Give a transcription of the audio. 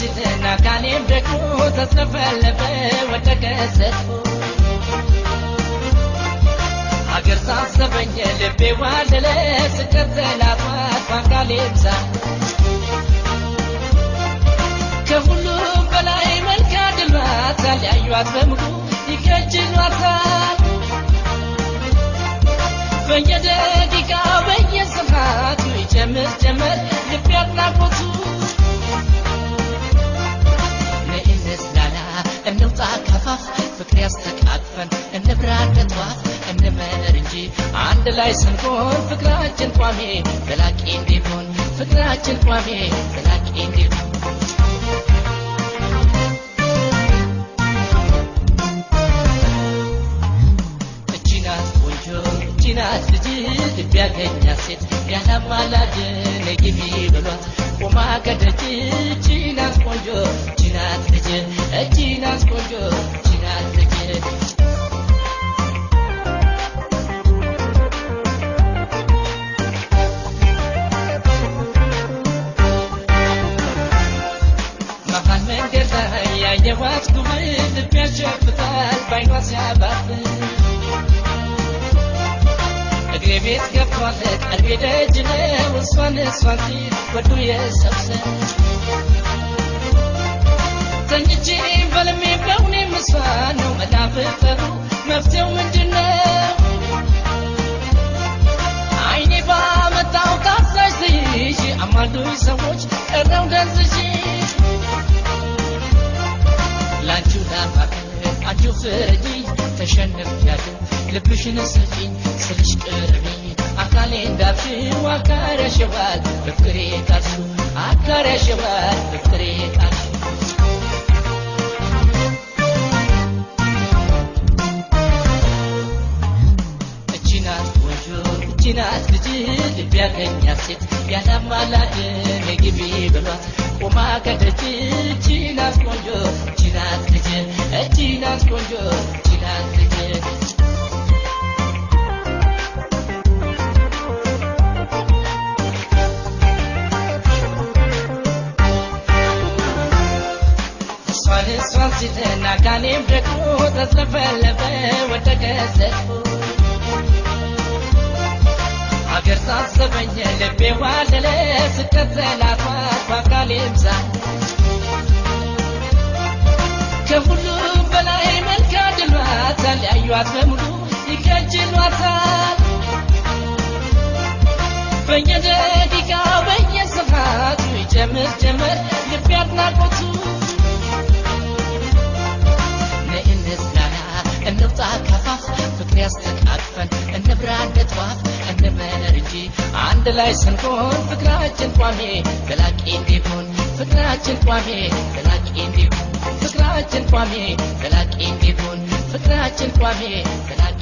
ሲልና ካሌም ደግሞ ተዝለፈለፈ ወደቀ ሰጥፎ አገር ሳሰበኝ ልቤ ዋለለ ስከተላት ባካሌም ሳ ከሁሉም በላይ መልክ አድሏታል ያዩዋት በሙሉ ይከጅሏታል በየደቂቃው በየሰዓቱ ይጨምር ጨመር ልቤ አድናቆቱ ነይ እንዝናና እንውጣ ካፋፍ ፍቅር ያስተቃቅፈን እንብራ እንደ ጧፍ እንመር እንጂ አንድ ላይ ስንሆን ፍቅራችን ቋሚ ዘላቂ እንዲሆን ፍቅራችን ቋሚ ዘላቂ እንዲሆን እቺ ናት ቆንጆ እቺ ናት ልጅ ልብ ያገኛት ሴት ያላማላጅ ነይ ግቢ በሏት ቆማ ከደጅ እቺ ናት ቆንጆ እቺ ናት ልጅ እቺ ናት ቆንጆ እቺ ናት ልጅ መሃል መንገድ ላይ ያየኋት ጉብል ልብ ያሸፍታል ባይኗ ሲያባብል እግሬ ቤት ገብቷል ቀልቤ ደጅ ነው እሷን እሷን ሲል ወዱ የሰብሰብ ተኝቼ በልሜ በውኔም እሷን ነው መላፍጠሩ መፍትሄው ምንድነው? አይኔ ባመጣው ታዛዥ ትይዤ አማልዱኝ ሰዎች ቀረው ደንዝዤ ላንቺው ላማክር አንቺው ፍረጂ ተሸንፌያለሁ ልብሽን ስጪኝ ስልሽ ቅረቢ አካሌ እንዳብሽው አካር ያሸዋል በፍቅሬ ጣልሽው አካር ያሸዋል በፍቅሬ ጣልሽው እቺ ናት ቆንጆ እቺ ናት ልጅ ልብ ያገኛት ሴት ያላማላጅ ነይ ግቢ በሏት ቆማ ከደጅ እቺ ናት ቆንጆ እቺ ናት ልጅ እቺ ናት ቆንጆ እቺ ናት ልጅ እሷን እሷን ሲልና ካሌም ደግሞ ተዝለፈለፈ ወደቀ ሰጥፎ አገር ሳሰበኝ ልቤ ዋለለ ስከተላት ባካሌም ሳ ከሁሉም በላይ መልክ አድሏታል ያዩዋት በሙሉ ይከጅሏታል በየደቂቃው በየሰዓቱ ይጨምር ጨመር ልቤ አድናቆቱ ነይ እንዝናና እንውጣ ካፋፍ ፍቅር ያስተቃቅፈን እንብራ እንደ ጧፍ እንመር እንጂ አንድ ላይ ስንሆን ፍቅራችን ቋሚ ዘላቂ እንዲሆን ፍቅራችን ቋሚ ዘላቂ እንዲሆን ፍቅራችን ቋሚ ዘላቂ እንዲሆን ፍቅራችን ቋሚ ዘላቂ